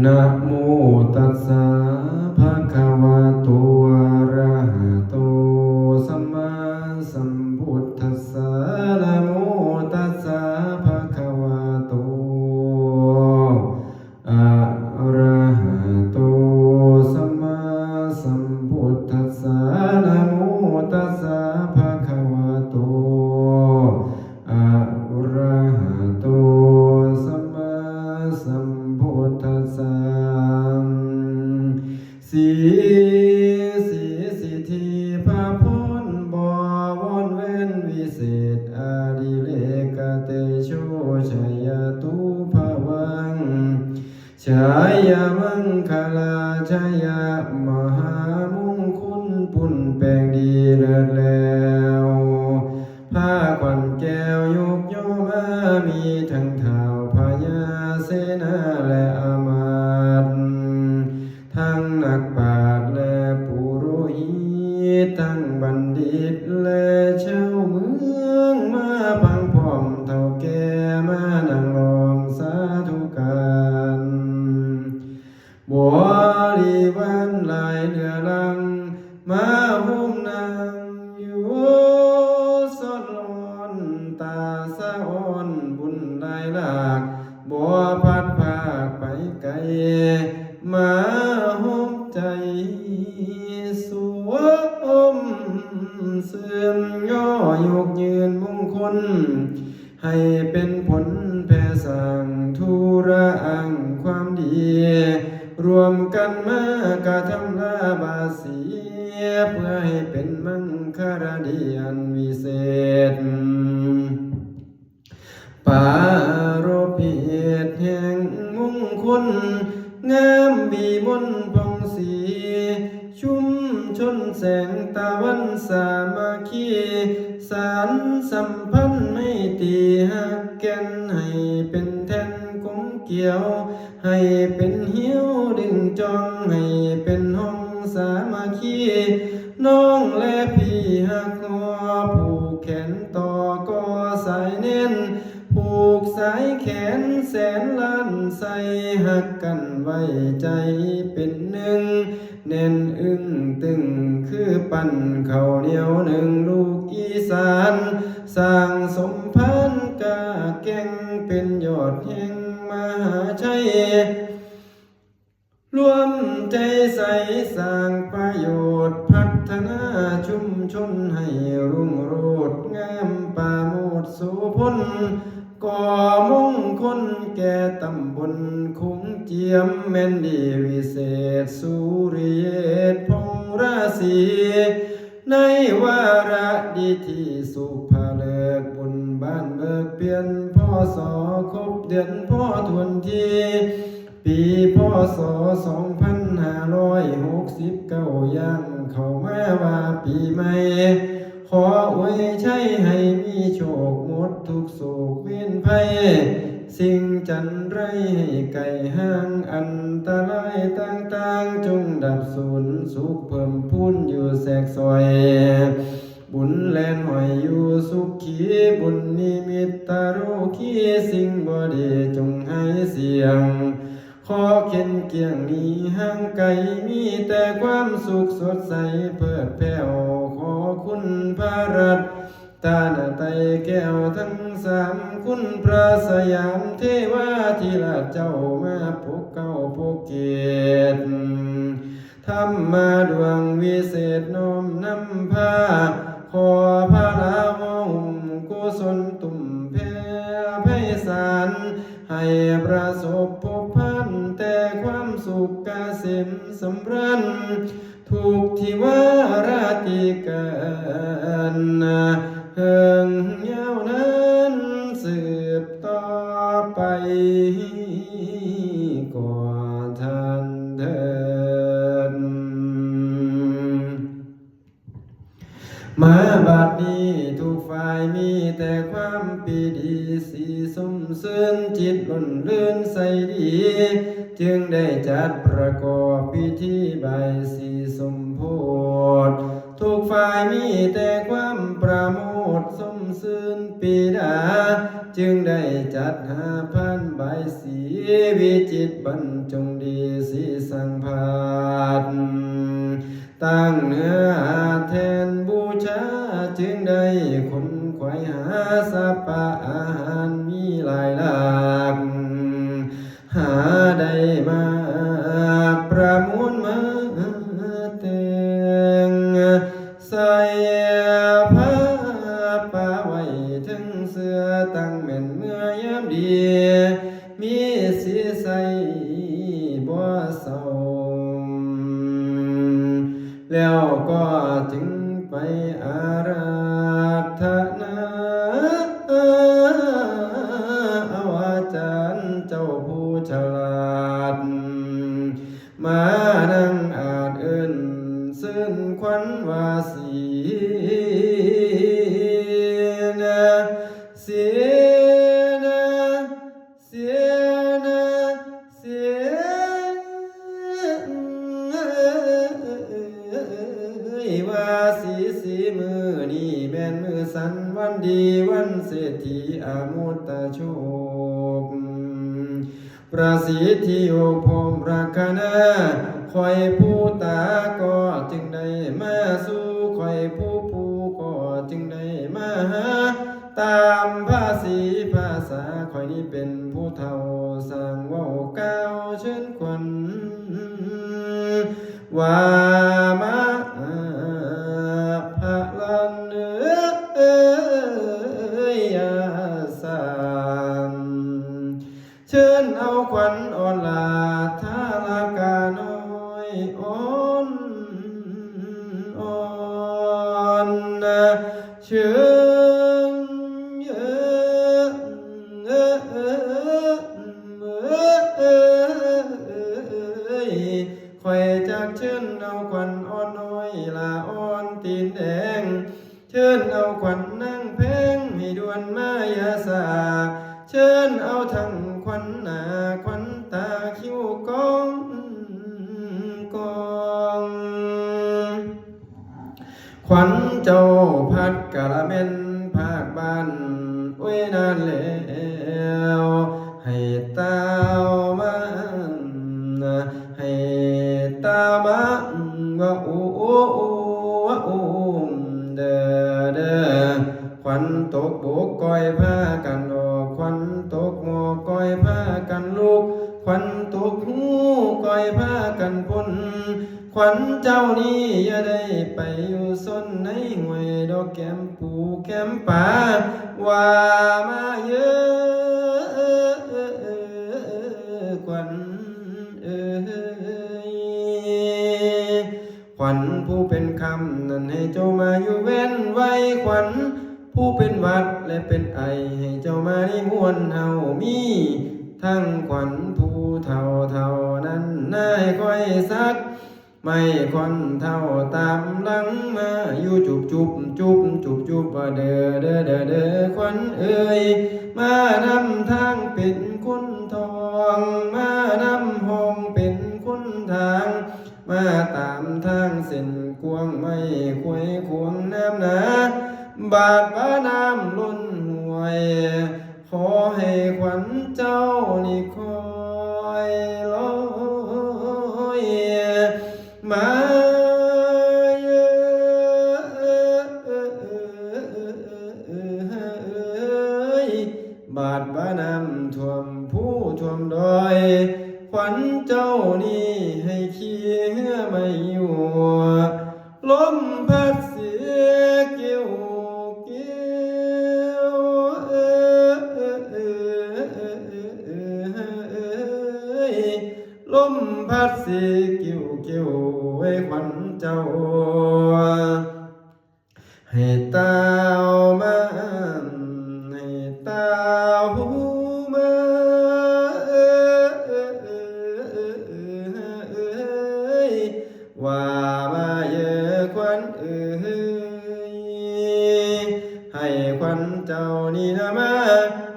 ນະໂມຕັດສະ ພະຄະວະໂຕ ອະຣະຫະໂຕ ສຳມາສຳພຸດທັດສະ ນະໂມຕັດສະ ພະຄະວະໂຕ ອະຣະຫະໂຕ ສຳມາສຳພຸດທັດສະ ນະໂມຕັດສະ ພະຄະວະໂຕ ອະຣະຫະໂຕ ສຳມາສຳພຸດທັດສະ ສີ ສີ ສິດທິພະພົນ ບໍວອນແວນວິເສດ ອະດິເລກະເຕໂຊ ໄຊຍະຕູພະວັງ ໄຊຍະມັງຄະລາ ໄຊຍະມະຫາມຸງຄຸນ ປຸ້ນແປງດີເລີດແລ້ວ ພາຂວັນແກ້ວຍົກຍໍມາ ມີທັງທ້າວພະຍາເສນາ ແລະອາມາດ ທັງນັກປາດ ແລະປຸໂຣຫິດ ທັງບັນດິດ ແລະຊາວເມືອງ ມາພັງພ້ອມເຖົ້າແກ່ ມານັ່ງລ້ອມສາທຸການ ບໍລິວານຫຼາຍເຫຼືອຫຼັງ ມາໂຮມນັ່ງຢູ່ ຊ້ອນລ້ອນຕາສະອອນ ບຸນຫຼາຍຫຼາກ ບໍ່ພັດພາກໄປໄກ ມາໂຮມໃຈ ສວມຊືມຍໍຍົກຍືນມຸງຄຸນ ໃຫ້ເປັນຜົນແຜ່ສ້າງທຸລະອາງຄວາມດີ ລວມກັນມາກະທຳລາບາສີ ເພື່ອໃຫ້ເປັນມັງຄະລະດີອັນວິເສດ ປາລົບເຫດແຫ່ງມຸງຄຸນ ງາມວິມົນຜ່ອງສີ ຊຸມຊົນແສງຕາວັນສາມັກຄີ ສານສຳພັນໄມຕີຮັກແກ່ນ ໃຫ້ເປັນແທ່ນກົມກຽວ ໃຫ້ເປັນຮຽວດຶງຈອງ ໃຫ້ເປັນຮ່ອງສາມັກຄີ ນ້ອງແລະພີ່ຮັກຫໍ ຜູກແຂນຕໍ່ກໍ່ສາຍແໜ້ນ ຜູກສາຍແຂນແສນລ້ານໄຊ ຮັກກັນໄວ້ໃຈເປັນໜຶ່ງ ແໜ້ນອຶ້ງຕຶງຄືປັ້ນເຂົ້າໜຽວໜຶ່ງລູກອີສານ ສ້າງສົມພານກ້າແກ່ງເປັນຍອດແຫ່ງມະຫາໄຊ ລວມໃຈໃສ່ສ້າງປະໂຫຍດ ພັດທະນາຊຸມຊົນໃຫ້ລຸ່ງໂລດງາມປາໂມດໂສພົນ ກໍ່ມົງຄົນແກ່ຕຳບົນໂຂງຈຽມ ແມ່ນດີວິເສດສຸລິເຍດພົງລາສີ ໃນວາລະດີທີ່ສຸພະເລີກບຸນບານເບີກປ່ຽນ ພ.ສ. ຄົບເດືອນພໍຖ້ວນທີ ປີ ພ.ສ. ສອງພັນຫ້າຮ້ອຍຫົກສິບເກົ້າ ຍ່າງເຂົ້າມາວ່າປີໃໝ່ ຂໍອວຍໄຊໃຫ້ມີໂຊກ ໝົດທຸກໂສກເວນໄພ ສິ່ງຈັນໄລໃຫ້ໄກຫ່າງ ອັນຕະລາຍຕ່າງໆ ຈົ່ງດັບສູນສຸກເພີ່ມພູນຢູ່ແຊກຊອຍ ບຸນແລ່ນຫ້ອຍຢູ່ສຸຂີ ບຸນນິມິດຕະໂລຄີ ສິ່ງບໍ່ດີຈົ່ງຫາຍສ່ຽງ ຂໍເຂັນກ່ຽງໜີຫ່າງໄກ ມີແຕ່ຄວາມສຸກສົດໃສ ເພີດແພ້ວ ຂໍຄຸນພະລັດຕະນະໄຕແກ້ວທັງສາມ ຄຸນພະສະຫຍາມເທວາທິລາດເຈົ້າ ມາປົກເກົ້າປົກເກດ ທຳມາດວງວິເສດນ້ອມນຳພາ ຂໍພະລາຫໍ່ຫຸ້ມກຸສົນຕຸ້ມແຜ່ໄພສານ ໃຫ້ປະສົບພົບຜ່ານແຕ່ຄວາມສຸກກະເສມສຳລານ ທຸກທີ່ວ່າລາຕີກັນ ເຫິງຍາວນານສືບຕໍ່ໄປ ກໍທ່ານເທີ້ນ. ມາບັດນີ້ທຸກຝ່າຍມີແຕ່ຄວາມປີດີ ສີຊົມຊື່ນ ຈິດລົ້ນລື່ນໃສດີ ຈຶ່ງໄດ້ຈັດປະກອບພິທີບາຍສີສົມໂພດ ທຸກຝ່າຍມີແຕ່ຄວາມປະໂມດຊົມ ຊື່ນປີດາ ຈຶ່ງໄດ້ຈັດຫາພານບາຍສີ ວິຈິດບັນຈົງດີສີສັງພາດ ຕັ້ງເໜືອແທ່ນບູຊາ ຈຶ່ງໄດ້ຂົນຂວາຍຫາສັບປະອາຫານມີຫຼາຍຫຼາກ ຫາໄດ້ມາປະມູນມາແຕ່ງ ໃສ່ຜ້າປ່າໄວ້ເທິງເສື້ອ ຕັ້ງແມ່ນເມື່ອຍາມດີ ມີສີໃສບໍ່ເຊົາ ແລ້ວກໍຈຶ່ງໄປອາຣາທະນາ ເອົາອາຈານເຈົ້າຜູ້ສະຫຼາດ ມານັ່ງອາດເອີ້ນເຊີນຂວັນວ່າ ສີນະ ສີນະ ເສນາ ເສນາ ວ່າສີ ສີ ມື້ນີ້ແມ່ນມື້ສັນວັນດີ ວັນເສດຖີອະມຸດຕະໂຊກ ປະສິດທິໂອກໂພມລັກຂະນາ ຂ້ອຍຜູ້ຕາກໍຈຶ່ງໄດ້ມາສູ່ ຂ້ອຍຜູ້ປູກໍຈຶ່ງໄດ້ມາຫາ ຕາມພາສີພາສາ ຂ້ອຍນີ້ເປັນຜູ້ເຖົ້າ ສ້າງເວົ້າກ່າວເຊີນຂວັນ ວ່າມາພະລັນເອີຍ ຢ່າສ້າງ ເຊີນເອົາຂວັນອ່ອນລາ ທາລະການ້ອຍອ່ອນ ອ່ອນ ເຊີນ ຂ້ອຍຈັກເຊີນເອົາຂວັນອ່ອນນ້ອຍ ລາອ່ອນຕີນແດງ ເຊີນເອົາຂວັນນາງແພງ ໃຫ້ດ່ວນມາຢ່າຊ້າ ເຊີນເອົາທັງຂວັນໜ້າ ຂວັນຕາ ຄິ້ວກອງກອງ ຂວັນເຈົ້າພັດກະລະແມ່ນພາກບ້ານ ໂອ້ຍ ນານແລ້ວ ໃຫ້ຕາວມາ ໃຫ້ຕາວມາ ວ່າອູ ອູ ອູ ວ່າອູ ເດີ ເດີ ຂວັນຕົກບົກ ກ່ອຍພາກັນອອກ ຂວັນຕົກໝອກ ກ່ອຍພາກັນລຸກ ຂວັນຕົກຮູ ກ່ອຍພາກັນພົ້ນ ຂວັນເຈົ້ານີ້ຢ່າໄດ້ໄປຢູ່ຊົນໃນຫ້ວຍດອກ ແກ້ມປູແກ້ມປາ ວ່າມາເອີ ຂວັນເອີຍ ຂວັນຜູ້ເປັນຄຳນັ້ນ ໃຫ້ເຈົ້າມາຢູ່ແວ່ນໄວ ຂວັນຜູ້ເປັນຫວັດ ແລະ ເປັນໄອ ໃຫ້ເຈົ້າມານິມວນເຮົາ ມີທັງຂວັນຜູ້ເຖົ້າເທົ່ານັ້ນ ນາຍຂ້ອຍສັກ ໄມ້ຂວັນເຖົ້າຕາມຫຼັງມາ ຢູ່ຈຸບຈຸບ ຈຸບຈຸບ ວ່າເດີ ເດີ ເດີ ເດີ ຂວັນເອີຍ ມານຳທາງເປັນຄົນທອງ ມານຳຫ້ອງເປັນຄົນທາງ ມາຕາມທາງເສັ້ນກວ້າງ ໄມ້ຄວາຍຂວາງນ້ຳໜາ ບາດວ່ານ້ຳລົ້ນຫ້ວຍ ຂໍໃຫ້ຂວັນເຈົ້ານີ້ຄ່ອຍລອຍມາເອີຍ ບາດວ່ານ້ຳຖ້ວມພູຖ້ວມດອຍ ຂວັນເຈົ້ານີ້ໃຫ້ຂີ່ເຮືອໄມ້ຢູ່ ລົມພັດເສກ້ຽວໆ ເອີ ລົມພັດເສກ້ຽວໆ ເອີຍ ຂວັນເຈົ້າ ໃຫ້ຕາວມາ ໃຫ້ຕາວມາ ເອີ ວ່າມາເອີ ຂວັນເອີຍ ໃຫ້ຂວັນເຈົ້ານີ້ນະມາ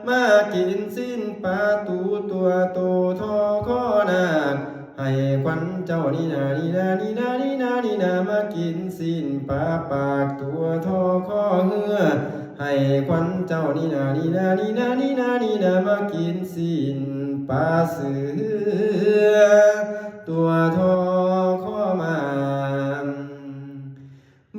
ມາກິນຊີ້ນປາຕູຕົວໂຕທໍ້ຄໍໜາກ ໃຫ້ຂວັນເຈົ້ານີ້ນາ ນີ້ນາ ນີ້ນາ ນີ້ນາ ນີ້ນາ ມາກິນຊີ້ນປາປາກຕົວທໍ້ຄໍເຮືອ ໃຫ້ຂວັນເຈົ້ານີ້ນາ ນີ້ນາ ນີ້ນາ ນີ້ນາ ນີ້ນາ ມາກິນຊີ້ນປາເສືອ ຕົວທໍຄອມາ.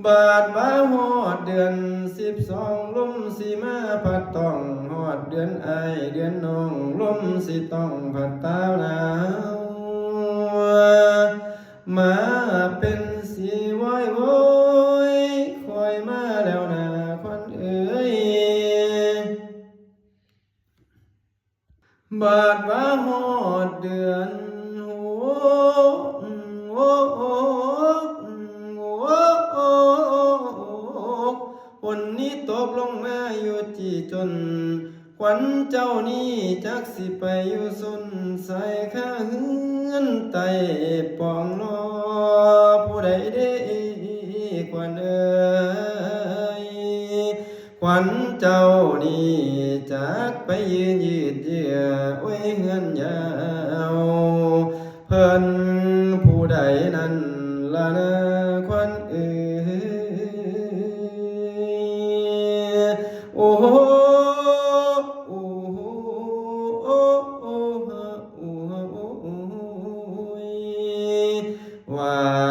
ບາດວ່າຮອດເດືອນສິບສອງ ລົມຊິມາພັດຕ້ອງ ຮອດເດືອນອ້າຍເດືອນນ້ອງ ລົມຊິຕ້ອງພັດຕາວໜາວ ມາເປັນສີວອຍໂວຍ ຂ້ອຍມາແລ້ວນາຂວັນເອີຍ. ບາດວ່າຮອດເດືອນຫົກ ຝົນນີ້ຕົກລົງມາຢູ່ຈີ່ຈົນ ຂວັນເຈົ້ານີ້ຈັກຊິໄປຢູ່ຊົນໃສ ຄາເຮືອນໃຕ້ປ່ອງລໍ ຜູ້ໃດເດ້ຂວັນເອີຍ ຂວັນເຈົ້ານີ້ຈັກໄປຢືນຢືດເຢື້ອ ໂອ້ຍ ເຮືອນຍາວເພິ່ນຜູ້ໃດນັ້ນລະນາຂວັນເອີຍ ໂອ້ໂຫ ໂອ້ໂຫ ໂອ້ໂຫ ໂອ້ໂຫ ໂອ້ຍ ວ່າ